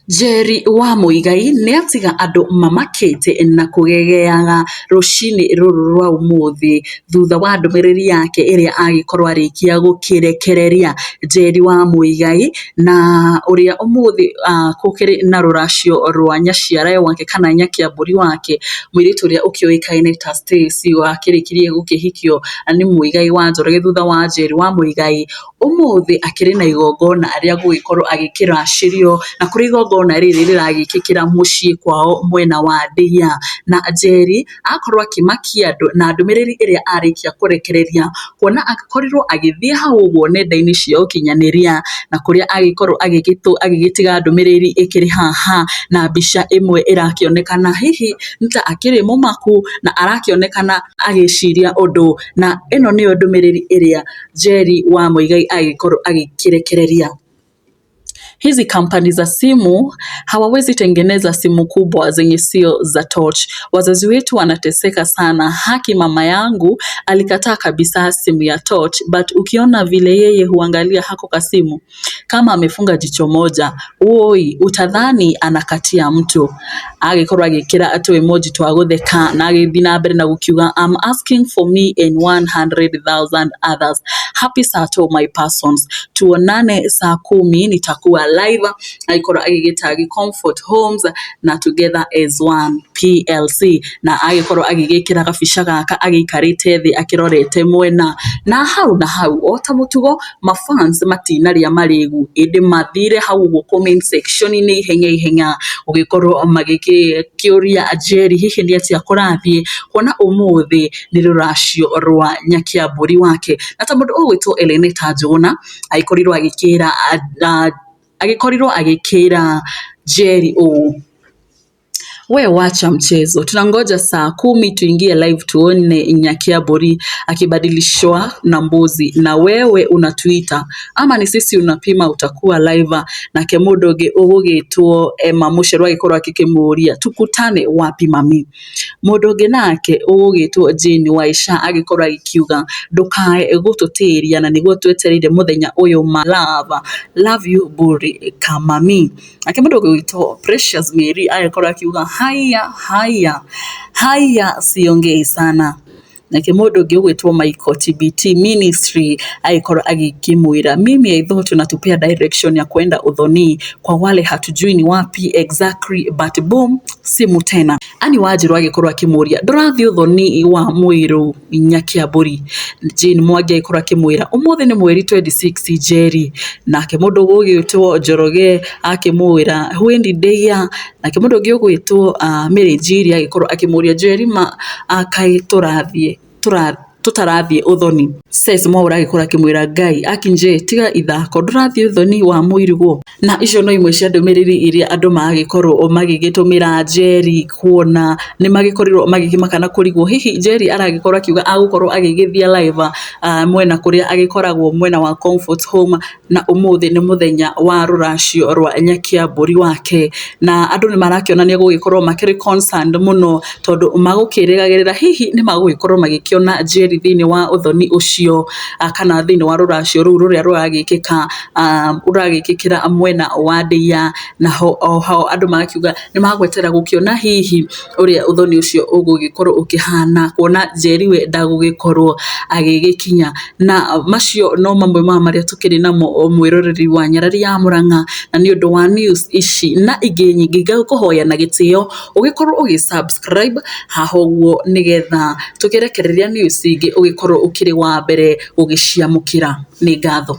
Njeri wa Muigai nĩatiga andũ mamakĩte na kũgegeaga rũcinĩ rũrũ rwa ũmũthĩ thutha wa ndũmĩrĩri yake ĩrĩa agĩkorwo arĩkia gũkĩrekereria. Njeri wa Muigai na ũrĩa ũmũthĩ gũkĩrĩ na rũracio rwa nyaciarawe wake kana nyakĩambũri wake, mũirĩtu ũrĩa ũkĩũĩkaine ta Stacy wakĩrĩkirie gũkĩhikio nĩ Muigai wa Njoroge thutha wa Njeri wa Muigai, ũmũthĩ akĩrĩ na igongona rĩa gũgĩkorwo agĩkĩracĩrio, na kũrĩ igongona rĩrĩ rĩragĩkĩkĩra mũciĩ kwao mwena wa Ndeiya. Na Njeri akorwo akĩmakia andũ na ndũmĩrĩri ĩrĩa arĩkia kũrekereria, kuona akorirwo agĩthiĩ hau ũguo nenda-inĩ cia ũkinyanĩria, na kũrĩa agĩkorwo agĩgĩtiga ndũmĩrĩri ĩkĩrĩ haha, na mbica ĩmwe ĩrakĩonekana hihi nĩ ta akĩrĩ mũmaku na arakĩonekana agĩciria ũndũ, na ĩno nĩyo ndũmĩrĩri ĩrĩa Njeri wa Muigai agĩkorwo agĩkĩrekereria. Hizi kampani za simu hawawezi tengeneza simu kubwa zenye sio za touch. Wazazi wetu wanateseka sana. Haki mama yangu alikataa kabisa simu ya touch, but ukiona vile yeye huangalia hako kasimu kama amefunga jicho moja, woi utadhani anakatia mtu. Agĩkorwo agĩkĩra tũ emoji twa gũtheka na agĩthiĩ na mbere na gũkiuga, I'm asking for me and 100,000 others. Happy Sato my persons. Tuonane saa 10 nitakuwa live. Agĩkorwo agĩgĩtagi Comfort Homes na Together as One PLC, na agĩkorwo agĩgĩkĩra gabica gaka agĩikarĩte thĩ akĩrorete mwena, na hau na hau o ta mũtugo mafans matinarĩa marĩgu, ĩndĩ mathire hau ũguo comment section-inĩ ihenya ihenya gũgĩkorwo magĩkĩũria Njeri hihi nĩ atĩa kũrathiĩ, kuona ũmũthĩ nĩ rũracio rwa nyakĩambũri wake. Na ta mũndũ ũgwĩtwo Eleneta Njũgũna agĩkorirwo agĩkĩra Njeri ũũ: we wacha mchezo, tunangoja saa 10 tuingie live tuone Nyakiaburi akibadilishwa na mbuzi, na wewe unatuita ama ni sisi unapima utakuwa live. Nake mũndũ ũngĩ ũgũgĩtwo Emma Mũcerwa agĩkorwo akĩmũria tukutane wapi mami. Mũndũ ũngĩ nake ũgũgĩtwo Jane Waisha agĩkorwo agĩkiuga ndũkae gũtũtĩria na nĩguo twetereire mũthenya ũyũ ma love, love you buri kamami. Nake mũndũ ũgwĩtwo Precious Mary agĩkorwo akiuga haya haya haya, siongei sana. Nake mũndũ ũngĩ ũgwĩtwo Michael TBT Ministry agĩkorwo agĩkĩmwĩra mimi I thought unatupea direction ya kwenda Uthoni, kwa wale hatujui ni wapi exactly but boom, simu tena. Ani Wanjiru agĩkorwo akĩmũria ndũrathiĩ Uthoni wa Mũirũ Nyakiambũri. Jane Mwangi agĩkorwo akĩmwĩra ũmũthĩ nĩ mweri 26 Njeri. Nake mũndũ ũgwĩtwo Njoroge akĩmwĩra Hwendi Ndeia. Nake mũndũ ũngĩ ũgwĩtwo Mary Njiri agĩkorwo akĩmũria Njeri ma kaĩ tũrathiĩ tũtarathiĩ Uthoni. Ces Mwaura agĩkorwo akĩmwĩra Ngai akinje tiga ithako ndũrathiĩ Uthoni wa Mũirũgũ. Na icio no imwe cia ndũmĩrĩri iria andũ magĩkorwo magĩgĩtũmĩra Njeri, kuona nĩ magĩkorirwo magĩkĩmaka na kũrigwo hihi Njeri aragĩkorwo akiuga agũkorwo agĩgĩthiĩ live mwena kũrĩa agĩkoragwo mwena wa Comfort Home, na ũmũthĩ nĩ mũthenya wa rũracio rwa Nyakiambũri wake, na andũ nĩ marakĩonania gũgĩkorwo makĩrĩ concerned mũno tondũ magũkĩrĩgagĩrĩra hihi nĩ magũgĩkorwo magĩkĩona Njeri thĩinĩ wa ũthoni ũcio kana thĩinĩ wa rũracio rũu rũrĩa rũragĩkĩka rũragĩkĩkĩra mwena wa Ndeiya. Naho oho andũ magakiuga nĩ magwetera gũkĩona hihi ũrĩa ũthoni ũcio ũgũgĩkorwo ũkĩhana, kuona Njeri we ndagũgĩkorwo agĩgĩkinya. Na macio no mamwe ma marĩa tũkĩrĩ namo mwĩroreri wa Nyarari ya Mũrang'a, na nĩ ũndũ wa news ici na ingĩ nyingĩ ngakũhoya na gĩtĩo ũgĩkorwo ũgĩ subscribe haha ũguo nĩgetha tũkĩrekereria news ingĩ ũgĩkorwo ũkĩrĩ wa mbere gũgĩciamũkĩra. Nĩ ngatho.